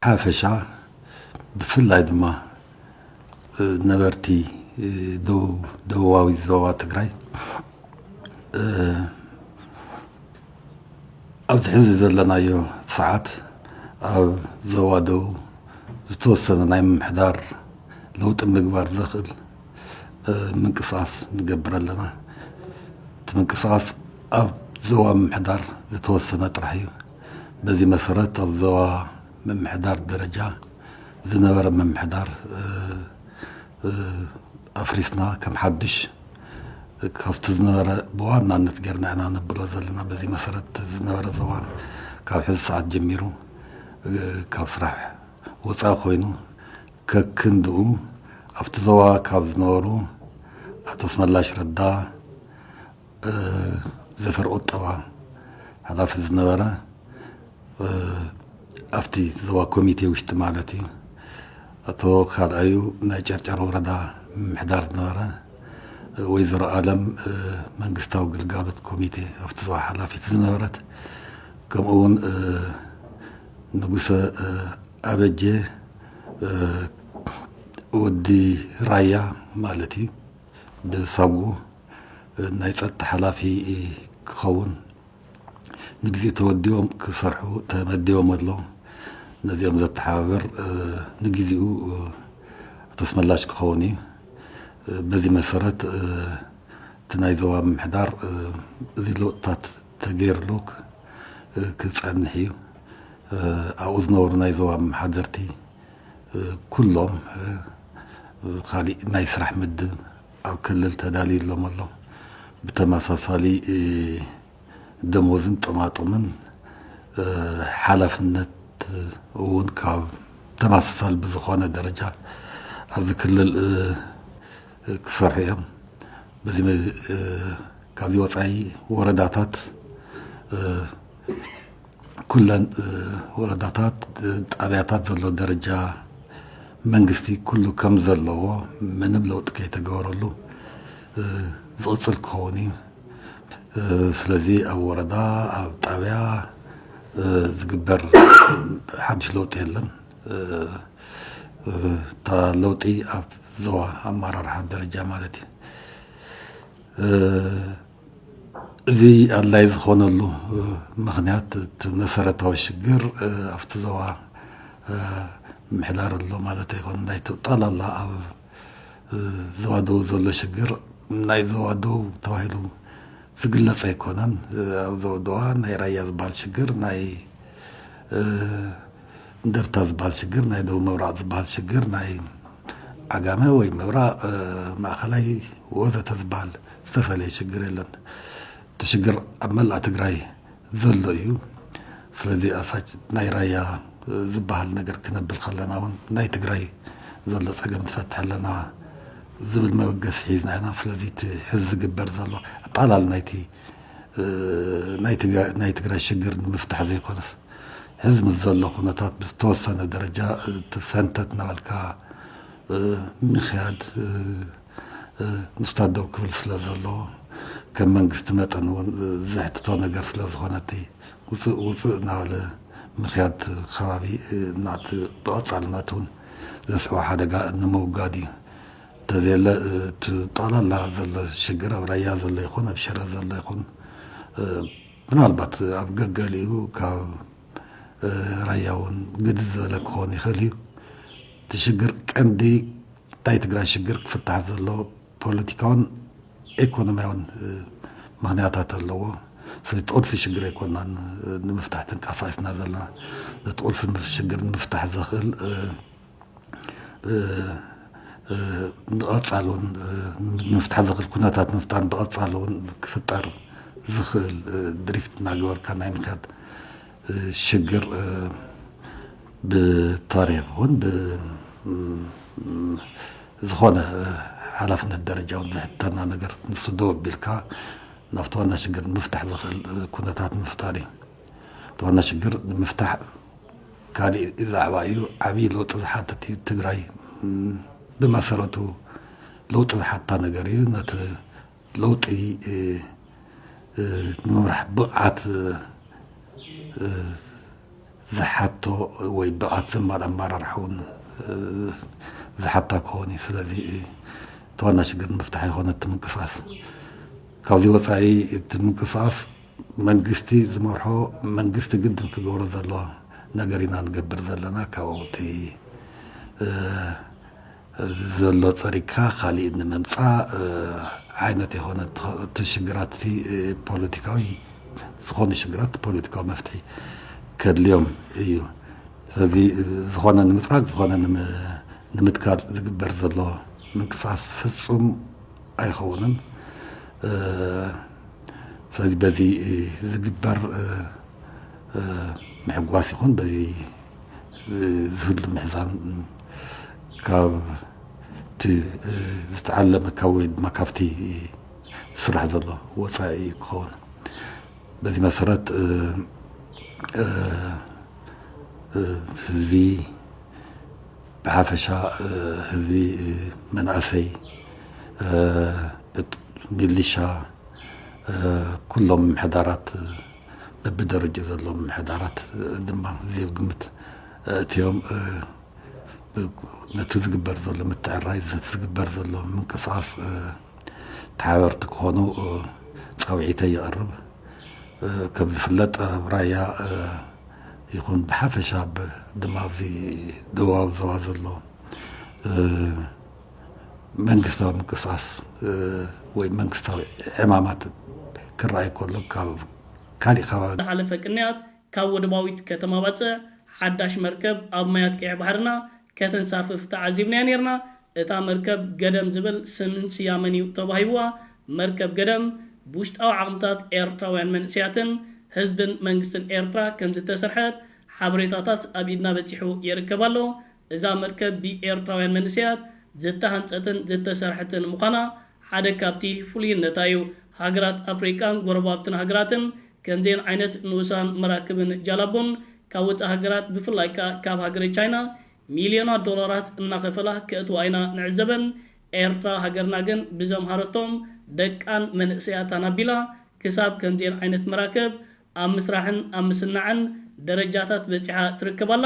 ሓፈሻ ብፍላይ ድማ ነበርቲ ደቡባዊ ዞባ ትግራይ ኣብዚ ሕዚ ዘለናዮ ሰዓት ኣብ ዞባ ደቡብ ዝተወሰነ ናይ ምምሕዳር ለውጢ ምግባር ዘኽእል ምንቅስቃስ ንገብር ኣለና። እቲ ምንቅስቃስ ኣብ ዞባ ምምሕዳር ዝተወሰነ ጥራሕ እዩ። በዚ መሰረት ኣብ ዞባ ምምሕዳር ደረጃ ዝነበረ ምምሕዳር ኣፍሪስና ከም ሓድሽ ካብቲ ዝነበረ ብዋናነት ጌርና ኢና ነብሎ ዘለና። በዚ መሰረት ዝነበረ ዞባ ካብ ሕዚ ሰዓት ጀሚሩ ካብ ስራሕ ወፃኢ ኮይኑ ከክንድኡ ኣብቲ ዞባ ካብ ዝነበሩ ኣቶ ኣስመላሽ ረዳ ዘፈር ቁጠባ ሓላፊ ዝነበረ ኣብቲ ዞባ ኮሚቴ ውሽጢ ማለት እዩ። ኣቶ ካልኣዩ ናይ ጨርጨር ወረዳ ምምሕዳር ዝነበረ ወይዘሮ ኣለም መንግስታዊ ግልጋሎት ኮሚቴ ኣብቲ ዞባ ሓላፊት ዝነበረት ከምኡ እውን ንጉሰ ኣበጀ ወዲ ራያ ማለት እዩ ብሳጉ ናይ ጸጥታ ሓላፊ ክኸውን ንግዜ ተወዲቦም ክሰርሑ ተመዲቦም ኣለዉ። ነዚኦም ዘተሓባብር ንግዚኡ ኣቶ ኣስመላሽ ክኸውን እዩ። በዚ መሰረት እቲ ናይ ዞባ ምምሕዳር እዚ ለውጥታት ተገይርሉ ክጸንሕ እዩ። ኣብኡ ዝነበሩ ናይ ዞባ ኣመሓደርቲ ኩሎም ካሊእ ናይ ስራሕ ምድብ ኣብ ክልል ተዳልዩሎም ኣሎ። ብተመሳሳሊ ደሞዝን ጥቕማጥቕምን ሓላፍነት እውን ካብ ተመሳሳሊ ብዝኾነ ደረጃ ኣብዚ ክልል ክሰርሑ እዮም። በዚ መ- እ፣ ካብዚ ወፃኢ ወረዳታት እ፣ ኩለን እ፣ ወረዳታት እ፣ ጣብያታት ዘሎ ደረጃ መንግስቲ ኩሉ ከም ዘለዎ ምንም ለውጢ ከይተገበረሉ እ፣ ዝቕፅል ክኸውን እዩ። እ፣ ስለዚ ኣብ ወረዳ ኣብ ጣብያ እ፣ ዝግበር ሓድሽ ለውጢ የለን። እ፣ እ፣ እታ ለውጢ ኣብ ዞባ ኣመራርሓ ደረጃ ማለት እዩ። እ፣ እዚ ኣድላይ ዝኾነሉ እ፣ ምኽንያት እቲ መሰረታዊ ሽግር እ፣ ኣብቲ ዞባ እ፣ ምሕዳር ኣሎ ማለት ኣይኮነን። ናይ ጠቕላላ ኣብ እ፣ ዞባ ደቡብ ዘሎ ሽግር ናይ ዞባ ደቡብ ተባሂሉ ዝግለጽ ኣይኮነን። እ፣ ኣብ ዞባ ደቡብ ናይ ራያ ዝበሃል ሽግር፣ ናይ እ፣ እንደርታ ዝበሃል ሽግር፣ ናይ ደቡብ ምብራቕ ዝበሃል ሽግር፣ ናይ ዓጋመ ወይ ምብራቕ እ፣ ማእኸላይ ወዘተ ዝበሃል ዝተፈለየ ሽግር የለን። እቲ ሽግር ኣብ መላእ ትግራይ ዘሎ እዩ። ስለዚ ኣሳች ናይ ራያ ዝበሃል ነገር ክነብል ከለና እውን ናይ ትግራይ ዘሎ ፀገም ትፈትሕ ኣለና ዝብል መበገሲ ሒዝና ኢና። ስለዚ እቲ ሕዚ ዝግበር ዘሎ ኣጣላል ናይቲ እ፣ ናይ ትጋ- ናይ ትግራይ ሽግር ንምፍታሕ ዘይኮነስ ሕዚ ምስ ዘሎ ኩነታት ብዝተወሰነ ደረጃ እቲ ፈንተት እናበልካ እ፣ ምኽያድ እ፣ እ፣ ምስታት ደው ክብል ስለ ዘለዎ ከም መንግስቲ መጠን እውን እ፣ ዘሕትቶ ነገር ስለ ዝኾነ እቲ ውፅእ ውፅእ እናበለ ምኽያድ ከባቢ እ፣ እናት ብቐፃልነት እውን ዘስዕቦ ሓደጋ ንምውጋድ እዩ። እንተዘየለ እ፣ እቲ ጠቕላላ ዘሎ ሽግር ኣብ ራያ ዘሎ ይኹን ኣብ ሽረ ዘሎ ይኹን እ፣ ምናልባት ኣብ ገገሊኡ ካብ እ፣ ራያ እውን ግድድ ዝበለ ክኸውን ይኽእል እዩ። እቲ ሽግር ቀንዲ ናይ ትግራይ ሽግር ክፍታሕ ዘለዎ ፖለቲካውን ኢኮኖሚያውን እ፣ ምኽንያታት ኣለዎ። ስለዚ ቁልፊ ሽግር ኣይኮናን እ፣ ንምፍታሕ ተንቀሳቒስና ዘለና። ነቲ ቁልፊ ምፍ- ሽግር ንምፍታሕ ዘኽእል እ፣ እ፣ እ፣ ብቐጻሊ እውን እ፣ ንምፍታሕ ዘኽእል ኩነታት ምፍጣር ብቐጻሊ እውን ክፍጠር ዝኽእል እ፣ ድሪፍት እናገበርካ ናይ ምኽያድ እ፣ ሽግር እ፣ ብታሪኽ ይኹን ብ- ም- ም- ዝኾነ እ፣ ሓላፍነት ደረጃ እውን ዝሕተና ነገር ንሱ ደው ኣቢልካ ናብቲ ዋና ሽግር ንምፍታሕ ዘኽእል እ፣ ኩነታት ምፍጣር እዩ። እቲ ዋና ሽግር ንምፍታሕ ካሊእ ዛዕባ እዩ። ዓብዪ ለውጢ ዝሓትት እዩ። ትግራይ ም፣ ብመሰረቱ ለውጢ ዝሓታ ነገር እዩ። ነቲ ለውጢ እ፣ እ፣ ንምምራሕ ብቕዓት እ፣ እ፣ ዝሓቶ ወይ ብቕዓት ዘማል ኣመራርሓ እውን ዝሓታ ክኸውን እዩ። ስለዚ እቲ ዋና ሽግር ንምፍታሕ ይኾነ እቲ ምንቅስቃስ። ካብዚ ወፃኢ እቲ ምንቅስቃስ መንግስቲ ዝመርሖ መንግስቲ ግድን ክገብሮ ዘለዎ ነገር ኢና ንገብር ዘለና። ካብኡ እቲ ዘሎ ፀሪግካ ካሊእ ንምምፃእ ዓይነት የኾነ እቲ ሽግራት እቲ ፖለቲካዊ ዝኾኑ ሽግራት ፖለቲካዊ መፍትሒ ከድልዮም እዩ። ስለዚ ዝኾነ ንምፅራግ ዝኾነ ንምትካል ዝግበር ዘሎ ምንቅስቃስ ፍፁም ኣይኸውንን። ስለዚ በዚ ዝግበር ምሕጓስ ይኹን በዚ ዝህሉ ምሕዛን ካብ እቲ ዝተዓለመ ካብ ወይ ድማ ካብቲ ዝስራሕ ዘሎ ወፃኢ ክኸውን። በዚ መሰረት ህዝቢ ብሓፈሻ፣ ህዝቢ፣ መናእሰይ፣ ሚሊሻ፣ ኩሎም ምሕዳራት፣ በብደረጃ ዘለዉ ምሕዳራት ድማ እዚ ኣብ ግምት ኣእትዮም ነቲ ዝግበር ዘሎ ምትዕርራይ፣ ነቲ ዝግበር ዘሎ ምንቅስቃስ ተሓበርቲ ክኾኑ ፃውዒተይ የቕርብ። ከም ዝፍለጥ ኣብ ራያ ይኹን ብሓፈሻ ድማ ኣብዚ ደቡባዊ ዞባ ዘሎ መንግስታዊ ምንቅስቃስ ወይ መንግስታዊ ዕማማት ክረኣይ ከሎ ካብ ካሊእ ከባቢ ዝሓለፈ ቅንያት ካብ ወደባዊት ከተማ ባጽዕ ሓዳሽ መርከብ ኣብ ማያት ቀይሕ ባሕርና ከተንሳፍፍ ተዓዚብናያ ኔርና። እታ መርከብ ገደም ዝብል ስምን ስያመን እዩ ተዋሂብዋ። መርከብ ገደም ብውሽጣዊ ዓቕምታት ኤርትራውያን መንእሰያትን ህዝብን መንግስትን ኤርትራ ከም ዝተሰርሐት ሓበሬታታት ኣብ ኢድና በጺሑ ይርከብ ኣሎ። እዛ መርከብ ብኤርትራውያን መንእሰያት ዝተሃንጸትን ዝተሰርሐትን ምዃና ሓደ ካብቲ ፍሉይነታ እዩ። ሃገራት ኣፍሪቃን ጎረባብትን ሃገራትን ከምዚአን ዓይነት ንኡሳን መራክብን ጃላቡን ካብ ወጻኢ ሃገራት ብፍላይ ከኣ ካብ ሃገረ ቻይና ሚልዮናት ዶላራት እናኸፈላ ከእትዋ ኢና ንዕዘበን። ኤርትራ ሃገርና ግን ብዘምሃረቶም ደቃን መንእሰያታን ኣቢላ ክሳብ ከምዚአን ዓይነት መራክብ ኣብ ምስራሕን ኣብ ምስናዕን ደረጃታት በጺሓ ትርከብ ኣላ።